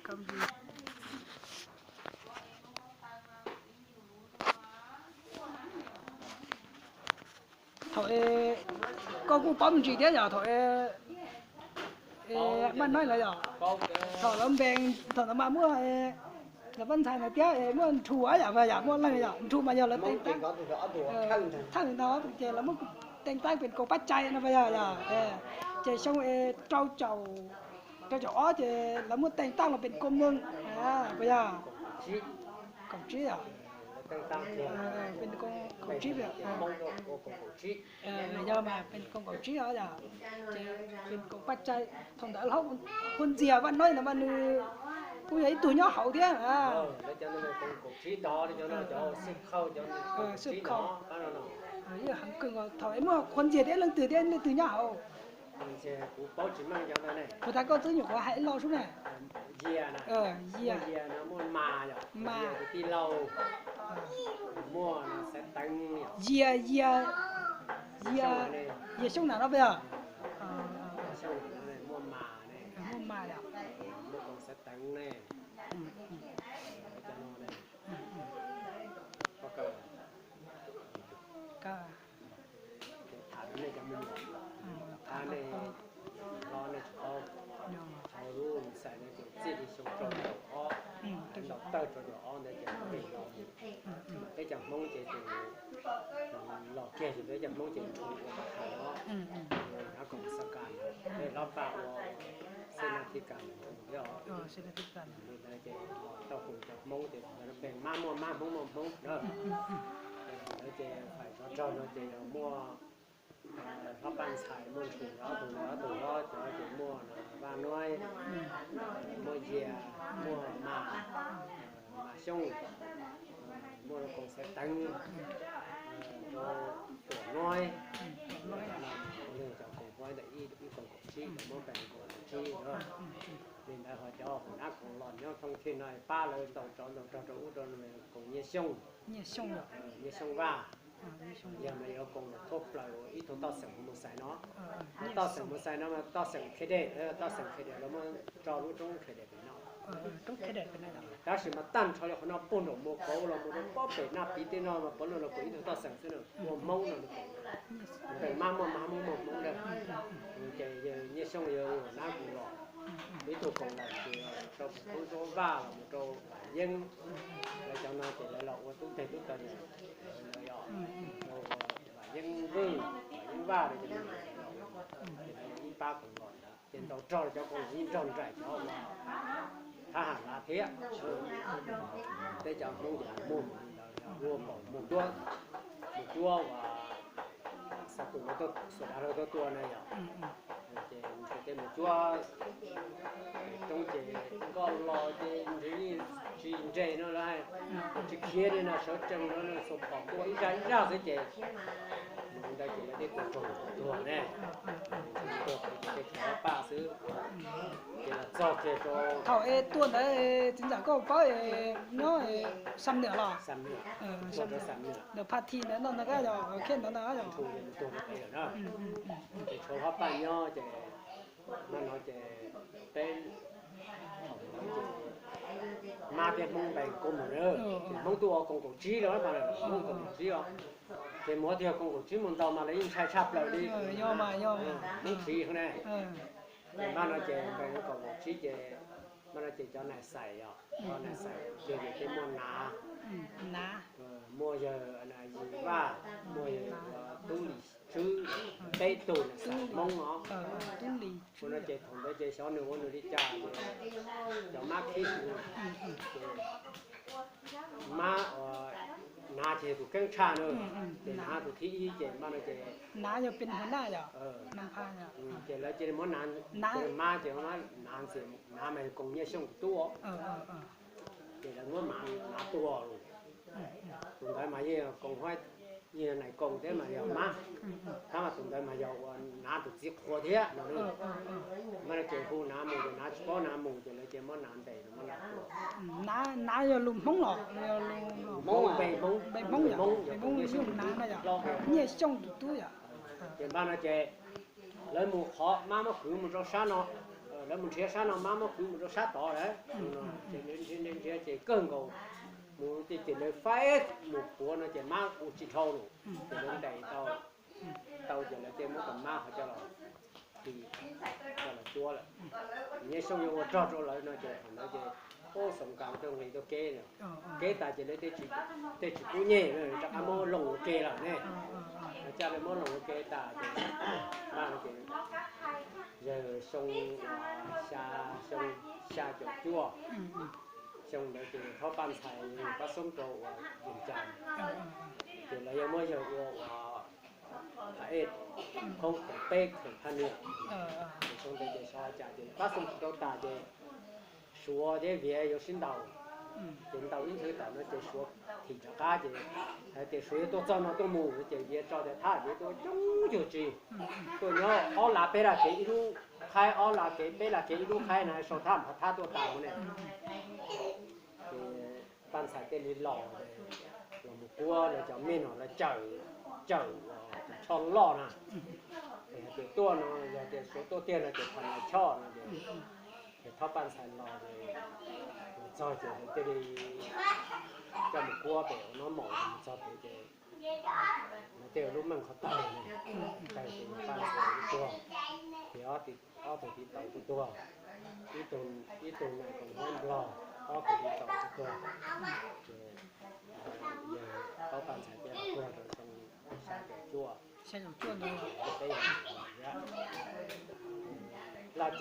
Thaum, koj kuj paub me ntsis thiab yom, thaum Vaj Noib lawv yom, thaum lawv npe, thaum ntawd mas muaj lawv Vaj Ntxhais ntawd thiab muaj Nrhu yom, yog muaj leej yom, Nrhu mas yog lawv teej tab, thawj no ces lawv muab teej tab pem Koos Paj Cai no puas yog, yog, ces xyoo rau caum, rau caum ob ces lawv muab teej tab los pem Koos Mws, puas yog? Kaum tsib yom, pem Koos Tsib, yog mas pem Koos Kaum Tsib os yom, ces pem Koos Paj Cai. Thaum ntawd Qhua Ntxias Vaj Noib ntawd mas nws kuj yog ib tug nyob hauv thiab. Xwb kho, thaum muaj Qhua Ntxias thiab leej twg thiab leej twg nyob hauv? Kuv tas koj twb nyuam qhuav hais ib lo sub na. Yias, Mas, Yias, Yias, Yias Xyooj na no puas yog? Muaj Mas yom. Tham rau nej cov me nyuam, tham nej hlob nej tsis paub, thaum lub xais no ces txij li xyoo rau caum ob, ntaus tawg rau caum ob ntawd ces peb los, peb cov Hmoob ces tus los kiag ces peb cov Hmoob ces Nrhu ua tham os, Hnav Koom Xab Kas, peb Hlob Paj ua Xeb Nab Thib Kas, li ntawd ces tau hu cov Hmoob ces pem Mab muaj Mab, Hmoob muaj Hmoob na. Ntawd ces fais tsov rog no ces yog muaj Hlob Paj Ntxhais, muaj Nrhu, ob tug, ob tug hlob cov ces muaj Vaj Noib, muaj Yias, muaj Mas, Mas Xyooj, muaj Koom Xaiv Teev, rau Tuam Noib, cov koom huab ntawm ib koom kaum tsib, muab pem koom kaum tsib. Li ntawd ho cov hauv nab koom los nyob thoob thiaj no pab lawv ntaus tsov ntaus rog rau ub rau no, koom Nyiaj Xyooj, Nyiaj Xyooj Vaj. Yog mas yuav koom los thoob plaws ib tug toj xeem mus xais no. Toj xeem mus xais no mas toj xeem Khej Dej, toj xeem Khej Dej los muab tso lub roob Khej Dej pem no. Tab sis mas tag nrho li qhov no puag nram Muas Kauv los mus rau pob pem Naj Piv tej no mas puav leej los koom ib tug toj xeem xwb na, muaj Hmoob no koom. Npeem Mab muaj Mab, Hmoob muaj Hmoob ntag. Ces Nyiaj Xyooj yog ua nab koom los, ib tug koom los ces rau Pum Tub Vaj los mus rau Vam Yeeb, lawv cov no ces lawv los ua tub teg tub taws ntawd, rau Vam Yeeb Vwj, Vam Yeeb Vaj, ces lawv ib pab koom los ntawd ces ntaus rog los cov koom los yeej nrog nraim cov uas thab ham lav thiab. Peb cov Hmoob ces muaj mus li ntawd, ua npaum mus cuab, mus cuab uas xa tus Xuas Dav Laug tuaj tua na yom. Ces tej mus cuab roob ces nkoj los ces ntshe yeej tsis nres no lawm, tsis khiav li no, sawv tsees no xuas phom tua ib zaj ib zaj xwb ces mus li ntawd ces lawv thiaj tua raug tuag ne. Tuag ces tej tshuav Paj xwb. Ces los txog kiag rau thaum es tua ntawd txiv ntxawm koj paub nyob Xam Nwm los? Xam Nwm, tuag rau Xam Nwm. Ntawm Pha Thi ntawd no ntag, yog Khej ntawd ntag. Nthu mus tuag rau pem lawm na. Ces tshuav Hlob Paj nyob ces, no ces peb thaum ntawd ces Mab thiab Hmoob npeem koom mus na, ces Hmoob tuaj ua koom kaum tsib los mas, Hmoob koom kaum tsib os. Ces mus tiag koom kaum tsib mus ntaus mas lawv yeej ntshai tshaj plaws li. Hmoob siv ne. Ces Mab no ces npeem koom kaum tsib ces, Mab no ces cov nais xais os, cov nais xais ces ces muaj Nav, muaj yawg Yim Vaj, muaj yawg Tub Lis Tswb, peb tug nais xais Hmoob os. Ua no ces thaum ntawd ces xyov nws ua nws li cas ces cov Mab khib ces Mab, Nav ces tus keeb tshaj na, ces Nav tus thib ib ces Mab no ces Nav yog peb hu na yom. Ces lawv cia li muab Nav, Mab ces Nav ntxias, Nav mas yog koom Nyiaj Xyooj tus tub os. Ces lawv muab Nav tua los. Tus ntawd mas yeej koom huab, yeej nais koom thiab mas yog Mab. Tab mas tus ntawd mas yog uas Nav tus txiv qhua thiab no. Mas no ces hu Nav mus ces Nav tsis paub Nav mus ces lawv ces muab Nav ntes los muab Nav tua. Nav yog lus Hmoob los? Hmoob, npe Hmoob, npe Hmoob yog Nyiaj Xyooj tus tub yom. Ces Mab no ces lawv mus qhov Mab muab kwv mus rau sab no, Lawv mus nrhiav sab no, mab muab kwv mus rau sab tod lawm no. Ces lawv nrhiav nrhiav nrhiav ces kawg nkaus mus ces lawv faib mus puav no ces mab ua tsis dhau lawm. Ces lawv ntes tau, tau ces lawv thiaj muab tus mab ho coj los, coj los cuab lawm. Nyob xyoo yuav ua rog rau lawv no ces thaum ntawd ces ub, Xoo Kas tuaj nqis tuaj keb, keb tas ces lawv tej tsis pub nyiaj, rov qab muab loos ua ke lawm ne. Lawv coj lawv muab loos ua ke tas ces, mas ces yawg xyoo xya, xyoo xya caum cuaj, xyoo ntawd ces Thaub Paj Ntxhais pab xoob rau uas Vias Cas, ces lawv yuav muab yawg ua uas Phab Ej, khoob khoom peb khoom phaj niam. Ces xyoo ntawd ces xyov cas ces pab xoob tsis tau tas ces Suav thiab Vias yuav sib ntaus, ces ntaus ib nthwv tawm no ces Suav thim rov qab ces hais tias Suav yuav tuaj txog no tuaj mus ces Vias tso tias thab yuav tuaj coob cuag tsi, tuaj nyob ob lav peb lav kev ib lub qhaib, ob lav kev peb lav kev ib lub qhaib na, sau thab nphav thab tuaj tas mus ne. Ces Paj Ntxhais thiaj li los, los mus kuab lawv cov mej no lawv cawm, cawm tus Choj loj na. Ces hais tias tuaj no yog tias Suav tuaj tiag no ces tham lawv Choj no ces, ces Thaub Paj Ntxhais los, los txog ces lawv thiaj li coj mus kuab pem ua no maum, mus txog pem ces lawv thiaj ua lub meej qhov tawg, tawg ces Paj Ntxhais tuag, ces ob tug tij taus tuaj tuag, ib tug, ib tug Nais Koom Huab Nplog, ob tug tij taus tuaj tuag, ces yawg Thaub Paj Ntxhais thiaj los tuag rau xyoo xya caum cuaj, peb, Laj Caj